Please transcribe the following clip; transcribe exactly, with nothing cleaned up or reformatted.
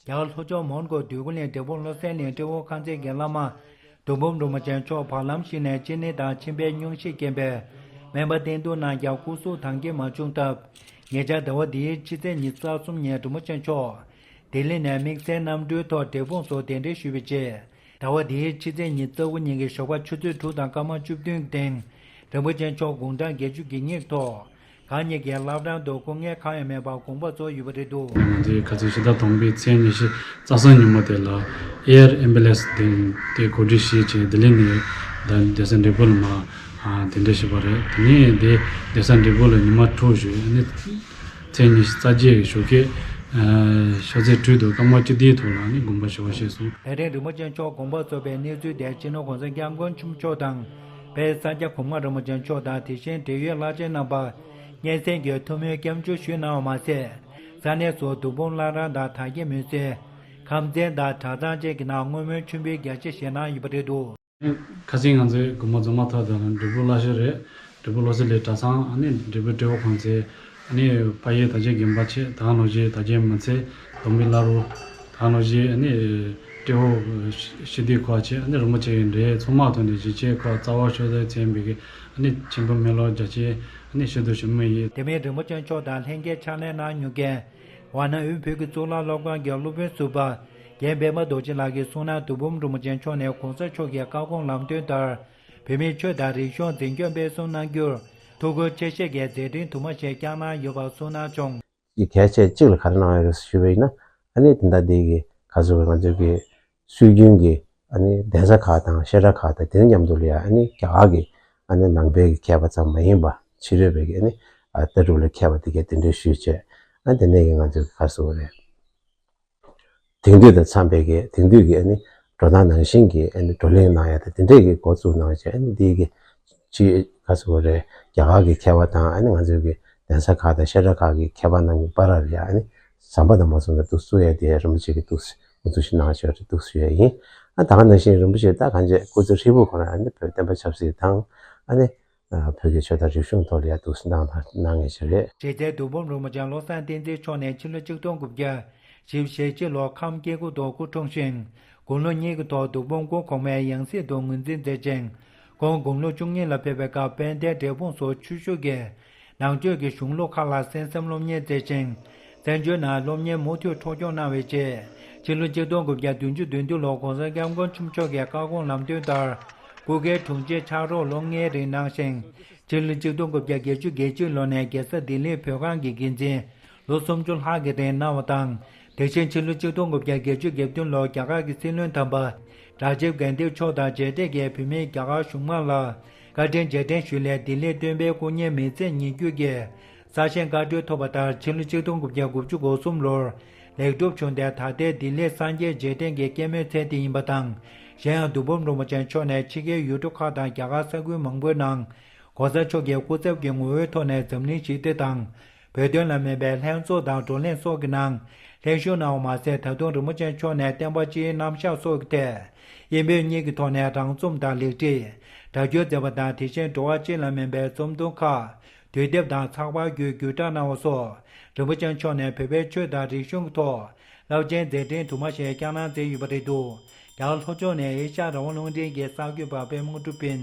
རྒྱ་གར་ལྷོ་ཕྱོགས་མོན་གྷོ་འདོད་རྒུ་གླིང་འབྲས་སྤུངས་བློ་གསལ་གླིང་ཏྲེ་ཧོར་ཁང་ཚན་གྱི་བླ་མ་གདུང་འབུམ་རིན་པོ་ཆེ་མཆོག་བར་ལམ་ཞིག་ནས་གཅིན་སྙི་དང་མཆིན་པའི་སྙུང་གཞིས་རྐྱེན་པས་སྨན་པ་བསྟེན་གཏུགས་གནང་རྐྱང་སྐུ་གཟུགས་ཐང་རྐྱེན་མ་བྱུང་སྟབས། ཉེ་ཆར་ཟླ་བ་འདིའི་ཕྱི་ཚེས་ཉི་ཤུ་རྩ་གསུམ་ཉིན་རིན་པོ་ཆེ་མཆོག་ལྡི་ལི་ནས་དམིགས་བསལ་གནམ་གྲུའི་ཐོག་འབྲས་སྤུངས་སུ་གདན་འདྲེན་ཞུས་པའི་རྗེས། ཟླ་བ་འདིའི་ཕྱི་ཚེས་ཉི་ཤུ་རྩ་དགུ་ཉིན་གྱི་ཞོགས་པ་ཆུ་ཚོད་དྲུག་དང་སྐར་མ་བཅུ་བདུན་སྟེང་རིན་པོ་ཆེ་མཆོག་དགུང་གྲངས་བརྒྱད་ཅུ་གྱ་གཉིས་ཐོག་གང་ཉིད་ཀྱི་བླ་བྲང་དུ་སྐུ་ངལ་གང་ཡང་མེད་པར་དགོངས་པ་རྫོགས་ཡོད་པ་རེད་འདུག། ང་ཚོས་ཁ་སང་ཕྱི་ཟླ་དང་པོའི་ཚེས་ཉི་ཤུ་རྩ་གསུམ་ཉིན་མོ་དེ་ལ་ཨེ་ཡར་ཨེམ་བུ་ལན་སི་དེ་གོ་སྒྲིག་ཞུས་བྱས་ལྡི་ལི་ནས་ད་གདན་ས་འབྲས་སྤུངས་ལ་མར་གདན་འདྲེན་ཞུས་པ་རེད། དེ་ནས་དེ་གདན་ས་འབྲས་སྤུངས་ལ་ཉི་མ་དྲུག་བཞུགས་ནས། ཚེས་ཉི་ཤུ་རྩ་བརྒྱད་ཀྱི་ཞོགས་ཀས་ཤར་ཚེས་དྲུག་དང་སྐར་མ་བཅུ་བདུན་ཐོག་ལ་ནི་དགོངས་པ་ཞུ་བ་ཞུས་སོང་། དེ་རིང་རིན་པོ་ཆེ་མཆོག་དགོངས་པ་རྫོགས་པའི་གནས་ཚུལ་དེ་སྤྱི་ནོར་༸གོང་ས་༸སྐྱབས་མགོན་ཆེན་པོ་མཆོག་དང་། དཔལ་ས་སྐྱ་གོང་མ་རིན་པོ་ཆེ་མཆོག་དང་དེ་བཞིན་འབྲེལ་ཡོད་བླ་ཆེན་རྣམ་པ་སྙན་སེང་གིས་ཐུགས་སྨོན་སྐྱབས་འཇུག་ཞུས་གནང་བ་མ་ཟད། ས་གནས་སུ་གདུང་འབུམ་བླ་བྲང་དང་དར་རྒྱས་མུན་སེལ། ཁམས་ཚན་དང་གྲྭ་ཚང་བཅས་ཀྱི་ནང་བསྔོ་སྨོན་མཆོད་འབུལ་རྒྱ་ཆེ་ཞིག་གནང་ཡོད་པ་རེད་འདུག། ཁ་སང་ང་ཚོའི་དགོང་མོ་རྫོང་མ་ཐོག་དང་འབྲས་སྤུངས་བླ་ཤོད་རེད། འབྲས་སྤུངས་བློ་གསལ་གླིང་གྲྭ་ཚང་ཨ་ནི་འབྲས་སྤུངས་ཏྲེ་ཧོར་ཁང་ཚན། ཨ་ནི་ཕ་ཡུལ་དར་རྒྱས་དགོན་པ་བྱས། ད་ག་ནང་བཞིན་དར་རྒྱས་མུན་སེལ་དོམ་པའི་བླ་རུང་། ད་ག་ནང་བཞིན་ཨ་ནི་ཏྲེ་ཧོར་ཤི་དུས་ཁོ་བྱས། ཨ་ནི་རིན་པོ་ཆེ་ཡི་འབྲས་ཚང་མ་ཐོན་ཏེ་གཞིས་བྱེས་ཁོ་རྩ་བ་ཤོར་ཚེ་མཚན་པའི་གི་ཨ་ནི་མཆོད་འབུལ་སྨོན་ལམ་རྒྱ་ཆེ་ཨ་ནི་ཞུ་དུ་ཞུ་མུས་ཡིན། དེ་མིན་རིན་པོ་ཆེ་མཆོག་དང་ལྷན་རྒྱས་ཕྱག་ལས་གནང་མྱོང་མཁན། ཝཱ་ཎ་དབུས་བོད་ཀྱི་གཙུག་ལག་སློབ་ཁང་གི་སློབ་དཔོན་ཟུར་པ་རྒན་པད་མ་རྡོ་རྗེ་ལགས་ཀྱིས་གསུངས་ན། གདུང་འབུམ་རིན་པོ་ཆེ་མཆོག་ནས་གོང་ས་མཆོག་གི་བཀའ་དགོངས་ལམ་སྟོན་ལྟར་བོད་མིའི་ཆོས་དང་རིག་གཞུང་འཛིན་སྐྱོང་སྤེལ་གསུམ་གནང་རྒྱུར་ཐུགས་ཁུར་ཆེ་བཞེས་ཀྱིས་མཛད་འཕྲིན་དུ་མ་ཞིག་བསྐྱངས་གནང་ཡོད་པ་གསུངས་གནང་བྱུང་། གལ་ཆེ་གཅིག་ལ་ག་རེ་གནང་ཡོད་རེད་ཞུས་པ་ཡིན་ན། ཨ་ནི་དེ་འདྲ་དེ་གི་ག་ཚོད་ང་ཚོའི་གི་སྲོལ་རྒྱུན་གྱི་ཨ་ནི་གདན་ས་ཁག་དང་བཤད་གྲྭ་ཁག་དང་དེ་མཉམ་དུ་ལ་ཡང་ཨ་ནི་རྒྱ་གར་གྱི་ཨ་ནི་ནང་པའི་གི་མཁས་པ་ཙམ་མ་ཡིན་པ་ཕྱི་རོལ་པའི་གི་ཨ་ནི་ཨ་ལྟ་གྲུབ་ལ་མཁས་པ་དེ་གས་གདན་འདྲེན་ཞུས་བྱས། ཨ་དེ་ནས་ཀྱི་ང་ཚོའི་ག་ཟེར་དགོས་རེད། དེང་དུས་དང་འཚམས་པའི་གི་དེང་དུས་ཀྱི་ཨ་ནི་འགྲོ་སྟངས་ནང་བཞིན་གྱི་ཨ་ནི་བགྲོ་གླེང་གནང་ཡ་དང་དེ་འདྲས་ཀྱི་འགོ་བཙུགས་གནང་བྱས། ཨ་ནི་འདི་གི་ཅི་ག་ཟེར་དགོས་རེད། རྒྱ་གར་གྱི་མཁས་པ་དང་ཨ་ནི་ང་ཚོའི་གི་གདན་ས་ཁག་དང་བཤད་གྲྭ་ཁག་གི་མཁས་པ་རྣམས་ཀྱི་བར་ལ་ཡ་ཨ་ནི་ཟམ་པ་དང་མ་སོང་ན་འདུག་བཙུགས་ཡ་དེ་རིན་པོ་ཆེ་གིས་འདུག་འགོ་འཛུགས་ཤིག་གནང་བྱས་རེད། འདུག་བཙུགས་ཡ་ཡིན། ཨ་ད་ག་ནང་བཞིན་རིན་པོ་ཆེ་ད་གང་བྱས་སྐུ་ཚེ་ཧྲིལ་པོའི་ཁོ་ན་ཨ་ནི་བོད་བསྟན་པ་ཆབ་སྲིད་དང་ཨ་ནི་བོད་ཀྱི་ཆོས་དང་རིག་གཞུང་ཐོག་ལ་ཡ་འདུག་སེ་གནང་གནང་ངེས་ཤིག་རེད། རྗེ་བཙུན་གདུང་འབུམ་རིན་པོ་ཆེ་བློ་བཟང་བསྟན་འཛིན་མཆོག་ནས་ཕྱི་ལོ་ཆིག་སྟོང་དགུ་བརྒྱ་བཞི་བཅུ་ཞེ་གཅིག་ལོར་ཁམས་སྐྱེ་རྒུ་མདོར་སྐུ་འཁྲུངས་ཤིང་། དགུང་ལོ་གཉིས་ཀྱི་ཐོག་གདུང་འབུམ་སྐུ་གོང་མའི་ཡང་སྲིད་དུ་ངོས་འཛིན་མཛད་ཅིང་། ཁོང་དགུང་ལོ་བཅུ་གཉིས་ལ་ཕེབས་པའི་སྐབས་དཔལ་ལྡན་འབྲས་སྤུངས་སུ་ཆོས་ཞུགས་ཀྱིས་ནང་ཆོས་ཀྱི་གཞུང་ལུགས་ཁག་ལ་གསན་བསམ་སློབ་གཉེར་མཛད་ཅིང་། བཙན་བྱོལ་ནང་སློབ་གཉེར་མུ་མཐུད་འཕྲོ་སྐྱོང་གནང་བའི་རྗེས། ཕྱི་ལོ་ཆིག་སྟོང་དགུ་བརྒྱ་བདུན་ཅུ་དོན་བདུན་ལོར་༸གོང་ས་༸སྐྱབས་མགོན་ཆེན་པོ་མཆོག་གི་བཀའ་དགོངས་ལམ་སྟོན་ལྟར། སྐུ་སྒེར་དྲུང་ཆེ་ཕྱག་རོགས་ལོ་ལྔའི་རིང་གནང་ཞིང་། ཕྱི་ལོ་ཆིག་སྟོང་དགུ་བརྒྱ་བརྒྱད་ཅུ་གྱ་གཅིག་ལོ་ནས་རྒྱལ་ས་ལྡི་ལིའི་བོད་ཁང་གི་འགན་འཛིན་ལོ་སུམ་ཅུ་ལྷག་གི་རིང་གནང་བ་དང་། དེ་བཞིན་ཕྱི་ལོ་ཆིག་སྟོང་དགུ་བརྒྱ་བརྒྱད་ཅུ་གྱ་བདུན་ལོར་རྒྱ་གར་གྱི་སྲིད་བློན་དམ་པ་རཱ་ཇིབ་གྷན་དྷི་མཆོག་དང་མཇལ་འཕྲད་ཀྱིས་བོད་མིས་རྒྱ་གར་གཞུང་མང་ལ་བཀའ་དྲིན་རྗེས་དྲན་ཞུ་སླད་ལྡི་ལིར་སྟོན་པའི་སྐུ་བརྙན་མི་ཚེ་ཉིད་བརྒྱུད་ཀྱི་གསར་བཞེངས་བཀའ་འཁྲོལ་ཐོབ་པ་ལྟར་ཕྱི་ལོ་ཆིག་སྟོང་དགུ་བརྒྱ་དགུ་བཅུ་གོ་གསུམ་ལོར་ལེགས་གྲུབ་བྱུང་སྟེ། ད་ལྟའི་ལྡི་ལིར་སངས་རྒྱས་རྗེས་དྲན་གྱི་སྐྱེད་མོས་ཚལ་དེ་ཡིན་པ་དང་། གཞན་ཡང་གདུང་འབུམ་རིན་པོ་ཆེ་མཆོག་ནས་ཕྱི་རྒྱལ་ཡུལ་གྲུ་ཁག་དང་རྒྱ་གར་ས་ཁུལ་མང་པོའི་ནང་༸གོང་ས་མཆོག་གི་སྐུ་ཚབ་ཀྱི་ངོ་བོའི་ཐོག་ནས་འཛམ་གླིང་ཞི་བདེ་དང་། བོད་དོན་ལ་དམིགས་པའི་ལྷན་ཚོགས་དང་བགྲོ་གླེང་སོགས་ཀྱི་ནང་ལྷན་ཞུགས་གནང་བ་མ་ཟད། ད་དུང་རིན་པོ་ཆེ་མཆོག་ནས་བསྟན་པ་སྤྱིའི་རྣམ་གཞག་སོགས་ཀྱི་ཐད། དབྱིན་བོད་གཉིས་ཀྱི་ཐོག་ནས་རང་རྩོམ་དང་ལེགས་བྲིས་སྒྲ་སྒྱུར་མཛད་པ་དང་། དེ་བཞིན་འགྲོ་བ་སྤྱི་ལ་སྨན་པའི་རྩོམ་ཐུང་ཁག་དུས་དེབ་དང་ཚགས་པར་བརྒྱུད་བརྒྱུད་བསྒྲགས་གནང་བ་སོགས། རིན་པོ་ཆེ་མཆོག་ནས་བོད་པའི་ཆོས་དང་རིག་གཞུང་གི་ཐོག་རླབས་ཆེན་མཛད་འཕྲིན་དུ་མ་ཞིག་བསྐྱངས་གནང་མཛད་ཡོད་པ་རེད་འདུག། རྒྱ་གར་ལྷོ་ཕྱོགས་ནས་ཨེ་ཤ་ཡ་རང་དབང་རླུང་འཕྲིན་གྱི་གསར་འགོད་པ་པད་མ་དངོས་གྲུབ་སྤུན།